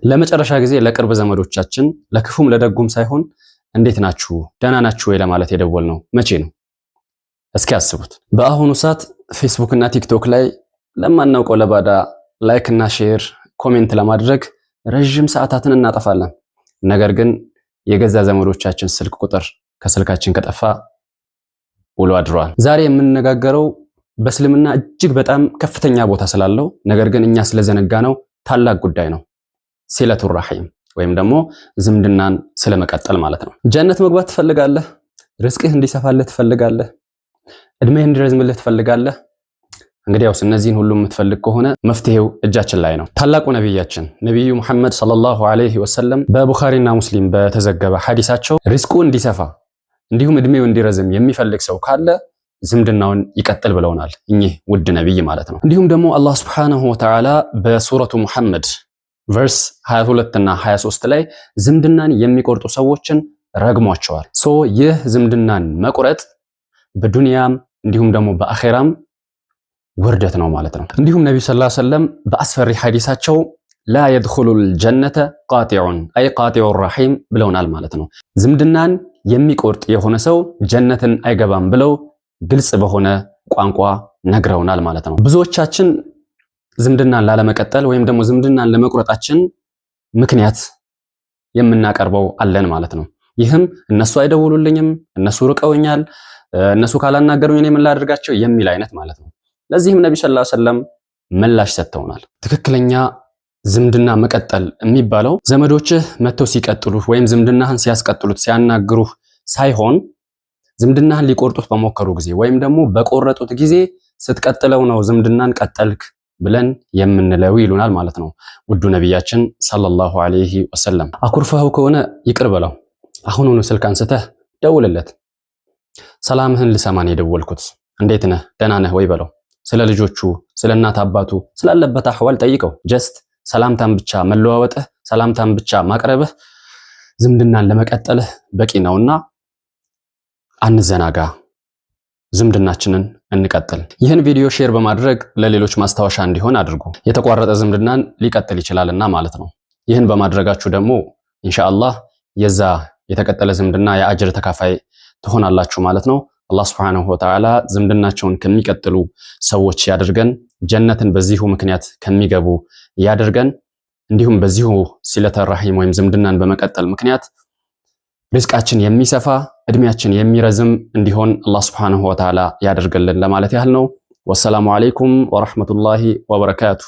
ለመጨረሻ ጊዜ ለቅርብ ዘመዶቻችን ለክፉም ለደጉም ሳይሆን እንዴት ናችሁ፣ ደህና ናችሁ ወይ ለማለት የደወልነው መቼ ነው? እስኪ አስቡት። በአሁኑ ሰዓት ፌስቡክ እና ቲክቶክ ላይ ለማናውቀው ለባዳ like እና share፣ comment ለማድረግ ረዥም ሰዓታትን እናጠፋለን። ነገር ግን የገዛ ዘመዶቻችን ስልክ ቁጥር ከስልካችን ከጠፋ ውሎ አድሯል። ዛሬ የምንነጋገረው በእስልምና እጅግ በጣም ከፍተኛ ቦታ ስላለው ነገር ግን እኛ ስለዘነጋነው ታላቅ ጉዳይ ነው። صلة الرحم ወይም ደግሞ ዝምድናን ስለመቀጠል ማለት ነው። ጀነት መግባት ትፈልጋለህ? ርዝቅህ እንዲሰፋልህ ትፈልጋለህ? እድሜህ እንዲረዝምልህ ትፈልጋለህ? እንግዲያውስ እነዚህን ሁሉ የምትፈልግ ከሆነ መፍትሄው እጃችን ላይ ነው። ታላቁ ነቢያችን ነቢዩ ሙሐመድ صلى الله عليه وسلم በቡኻሪና ሙስሊም በተዘገበ ሐዲሳቸው ሪዝቁ እንዲሰፋ እንዲሁም እድሜው እንዲረዝም የሚፈልግ ሰው ካለ ዝምድናውን ይቀጥል ብለውናል። እኚህ ውድ ነቢይ ማለት ነው። እንዲሁም ደግሞ አላህ سبحانه وتعالى በሱረቱ ሙሐመድ verse 22 እና 23 ላይ ዝምድናን የሚቆርጡ ሰዎችን ረግሟቸዋል። So ይህ ዝምድናን መቁረጥ በዱንያም እንዲሁም ደግሞ በአኼራም ውርደት ነው ማለት ነው። እንዲሁም ነቢዩ صلى الله عليه وسلم በአስፈሪ ሐዲሳቸው لا يدخل الجنة قاطع أي قاطع الرحم ብለውናል ማለት ነው። ዝምድናን የሚቆርጥ የሆነ ሰው ጀነትን አይገባም ብለው ግልጽ በሆነ ቋንቋ ነግረውናል ማለት ነው። ብዙዎቻችን ዝምድናን ላለመቀጠል ወይም ደግሞ ዝምድናን ለመቁረጣችን ምክንያት የምናቀርበው አለን ማለት ነው። ይህም እነሱ አይደውሉልኝም፣ እነሱ ርቀውኛል፣ እነሱ ካላናገሩኝ እኔ ምን ላድርጋቸው የሚል አይነት ማለት ነው። ለዚህም ነቢ صلى الله عليه وسلم ምላሽ ሰጥተውናል። ትክክለኛ ዝምድና መቀጠል የሚባለው ዘመዶችህ መጥተው ሲቀጥሉህ ወይም ዝምድናህን ሲያስቀጥሉት ሲያናግሩህ ሳይሆን ዝምድናህን ሊቆርጡት በሞከሩ ጊዜ ወይም ደግሞ በቆረጡት ጊዜ ስትቀጥለው ነው ዝምድናን ቀጠልክ ብለን የምንለው ይሉናል ማለት ነው ውዱ ነቢያችን صلى الله عليه وسلم። አኩርፈኸው ከሆነ ይቅር በለው። አሁኑኑ ስልክ አንስተህ ደውልለት። ሰላምህን ልሰማ ነው የደወልኩት፣ እንዴት ነህ፣ ደህና ነህ ወይ በለው። ስለ ልጆቹ፣ ስለ እናት አባቱ፣ ስላለበት አህዋል ጠይቀው። Just ሰላምታን ብቻ መለዋወጥህ፣ ሰላምታን ብቻ ማቅረብህ ዝምድናን ለመቀጠልህ በቂ ነውና አንዘናጋ፣ ዝምድናችንን እንቀጥል። ይህን ቪዲዮ share በማድረግ ለሌሎች ማስታወሻ እንዲሆን አድርጉ። የተቋረጠ ዝምድናን ሊቀጥል ይችላልና ማለት ነው። ይህን በማድረጋችሁ ደግሞ ኢንሻአላህ የዛ የተቀጠለ ዝምድና የአጅር ተካፋይ ትሆናላችሁ ማለት ነው። አላህ سبحانه وتعالى ዝምድናቸውን ከሚቀጥሉ ሰዎች ያድርገን። ጀነትን በዚሁ ምክንያት ከሚገቡ ያድርገን። እንዲሁም በዚሁ صلة الرحم ወይም ዝምድናን በመቀጠል ምክንያት ሪዝቃችን የሚሰፋ፣ እድሜያችን የሚረዝም እንዲሆን አላህ سبحانه وتعالى ያደርግልን ለማለት ያህል ነው። والسلام عليكم ورحمة الله وبركاته።